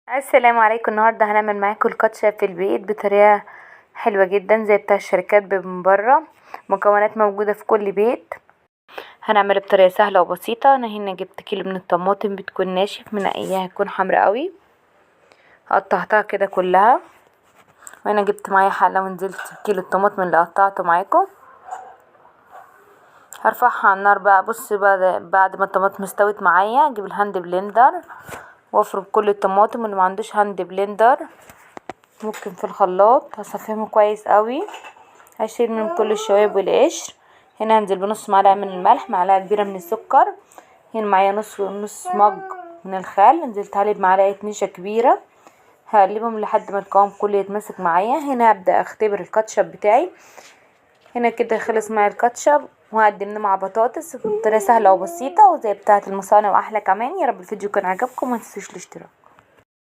السلام عليكم. النهارده هنعمل معاكم الكاتشب في البيت بطريقة حلوة جدا زي بتاع الشركات من بره. مكونات موجودة في كل بيت. هنعمله بطريقة سهلة وبسيطة. انا هنا جبت كيلو من الطماطم بتكون ناشف منقياها تكون حمرا قوي، قطعتها كده كلها. وهنا جبت معايا حله ونزلت كيلو الطماطم اللي قطعته معاكم. هرفعها على النار بقى. بص بعد ما الطماطم استوت معايا اجيب ال hand blender وافرم كل الطماطم. اللي ما عندوش hand blender ممكن في الخلاط. هصفيهم كويس قوي، هشيل من كل الشوائب والقشر. هنا هنزل بنص معلقه من الملح، معلقه كبيرة من السكر. هنا معايا نص مج من الخل، نزلت عليه بمعلقه نشا كبيرة. هقلبهم لحد ما القوام كله يتمسك معايا. هنا هبدا اختبر الكاتشب بتاعي. هنا كده خلص معايا الكاتشب، وهقدمه مع بطاطس بطريقة سهلة وبسيطة وزي بتاعه المصانع واحلى كمان. يا رب الفيديو كان عجبكم، وما تنسوش الاشتراك.